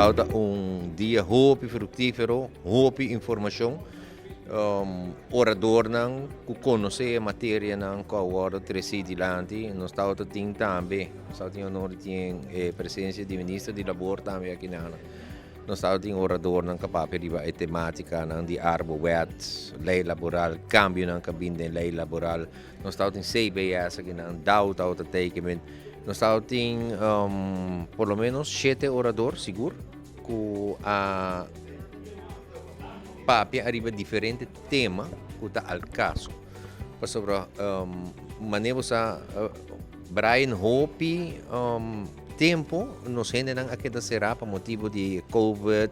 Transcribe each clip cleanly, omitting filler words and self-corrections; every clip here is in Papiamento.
Tabata un dia hopi fructifero, hopi informacion. Oradornan cu conoce e materianan cu a wordo treci dilanti. Nos tabata tin tambe, nos tabata tin honor di tin e presencia di Minister di Labor tambe aki nan. Nos tabata tin oradornan cu a papia riba e tematicanan di Arbowet, ley laboral, cambionan cu a bin den ley laboral. Nos tabata tin CBS aki nan, dao tabata teken. Nos tabata tin por lo menos shete orador sigur cu a papia ariba diferente tema cu ta al caso. Pasobra mane bo sa Brian hopi tempo nos hendenan a keda cera pa motibo di covid,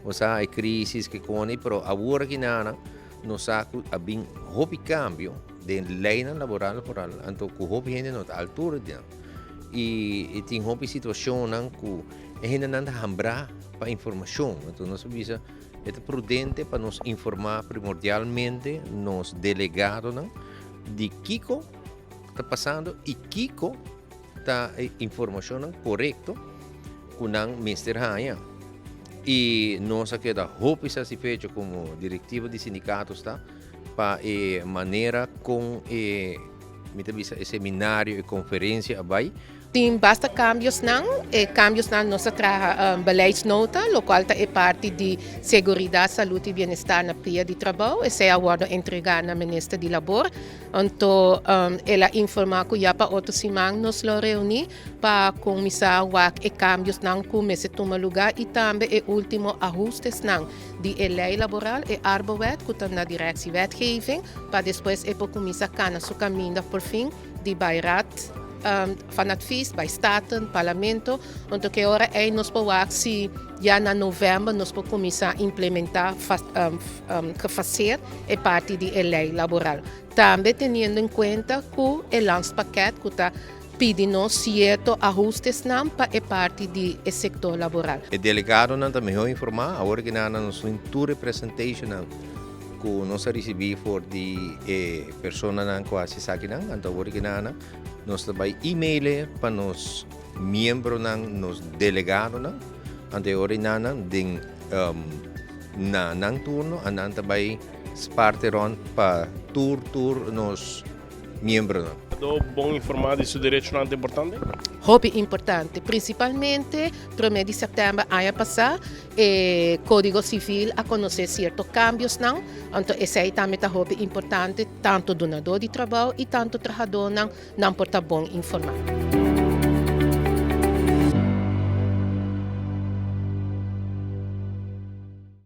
bo sa e crisis ke koni, pero awor aki nan nos sa cu a bin hopi cambio den leynan laboral foral anto cu hopi hende no ta altura di nan. Y tin hopi situacionnan cu e hendenan ta hambra pa informacion. Anto nos a bisa e ta prudente pa nos informa primordialmente nos delegadonan di kico ta pasando y kico ta e informacionnan corecto cu nan mester haña. Y nos a keda hopi satisfecho como directiva di sindicato sta pa e manera con e, mi ta bisa, e seminario, e conferencia a bay. Tin basta cambiosnan, e cambiosnan nos a traha beleidsnota, locual ta e parti di seguridad, salud y bienestar na pia di trabou. Esey a wordo entrega na Minister di Labor. Anto el a informa cu ya pa otro siman nos lo reuni pa cuminsa wak e cambiosnan cu mester tuma lugar y tambe e ultimo ahustesnan di e ley laboral, e Arbowet, cu ta na Directie Wetgeving, pa despues e por cuminsa cana su caminda por fin di bay Raad van Advies, bay Staten, Parlamento. Anto ke ora ey nos por wak si ya na november nos por cuminsa implementa gefaseerd e parti di e ley laboral. Tambe teniendo en cuenta cu e landspakket cu ta pidi nos cierto ahustesnan pa e parti di e sector laboral. E delegadonan ta mihó informá awor ki nan nos tin tur e presentationnan ku nos a risibí for di e personanan ku hasi esakinan. Anto awor ki nan nos ta bai email pa nos miembronan, nos delegadonan. Anto e ora nan den na nan turno a nan ta bai sparte rònt pa tur tur nos miembronan. Do bon informá di su derechonan ta importante? Hopi importante. Prinsipalmente promé di sèptèmber aña pasá e Kódigo Sivil a konosé sierto kambiosnan, anto esei tambe ta hopi importante, tantu dunadó di trabou i tantu trahadónan nan por ta bon informá.